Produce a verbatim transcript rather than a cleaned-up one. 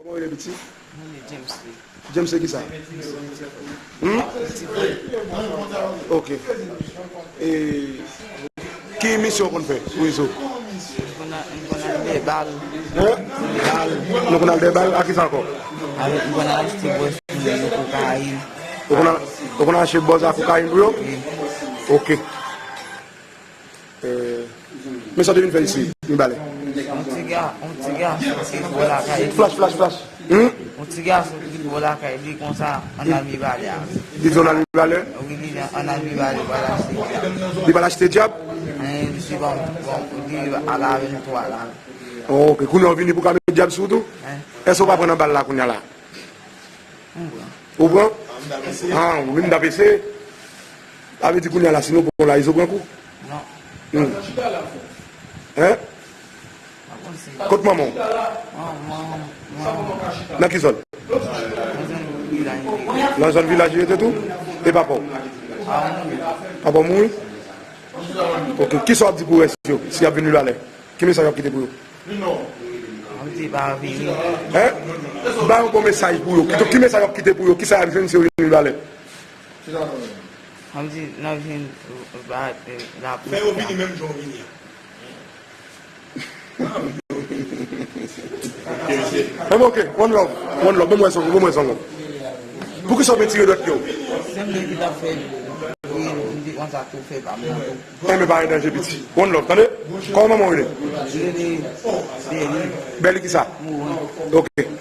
Kòman w rele piti? Mwen rele James Lee. James se kisa? Hmm? Ti frè. Ok. E ki misyon w konn fè sou rezo? M konn al, m konn al dèyè bal. Hein? Bal. Nou konn al dèyè bal? A kisa ankò? Avèk, m konn al achte bwè sou rezo, kokayin. Ou konn al, ou konn al achte bòz ak kokayin pou yo? Wi. Ok. Eh, men sa w te vin fè isi, Mibalè? Yon ti ga, yon ti gason ki bò lakay li. Flash, flash, flash. Hmm? Yon ti gason ki bò lakay li konsa, ann al Mibalè avè l. Li di w ann al Mibalè? Wi, li di ann al Mibalè, pral achte dyab. Li pral achte dyab? Hein, li di bon, bon, li al avè l, nou tou al avè l. Oh, ok, kounye a w vini pou ka met dyab sou ou tou? Hein? Èske w pa pran nan bal la kounye a la? M pran. Ou pran? Ah, ou vin tape se. Sa vle di kounye a la, si nou pran la, Izo pran kou? Non. Hmm. Hein? Pa konn si. Kot manman w? Manman, manman. Nan ki zòn? Nan zòn vilaj li rete. Nan zòn vilaj li rete tou? E papa w? Papa w mouri. Papa w mouri? Ok. Kisa w ap di pou rès yo, si y ap vin Mibalè? Ki mesaj w ap kite pou yo? Mwen di pa vini. Hein? Ba yon bon mesaj pou yo. Ki, ki mesaj w ap kite pou yo? Kisa y ap jwenn si yo vin Mibalè? Mwen di, n ap jwenn, euh, ba, euh, lapolis. Fè yo vini menm jan w vini an. Enben, ok, one love, one love, ban mwen sa, ban mwen sa. Poukisa w vin tire dwèt yo? Se mwen ki t ap fè, wi, m di konsa tou fè pa m nan tou. Enben, pa gen danje, piti. One love, tande? Kòman manman w rele? Li rele Bèli. Bèli kisa? Morin. Ok.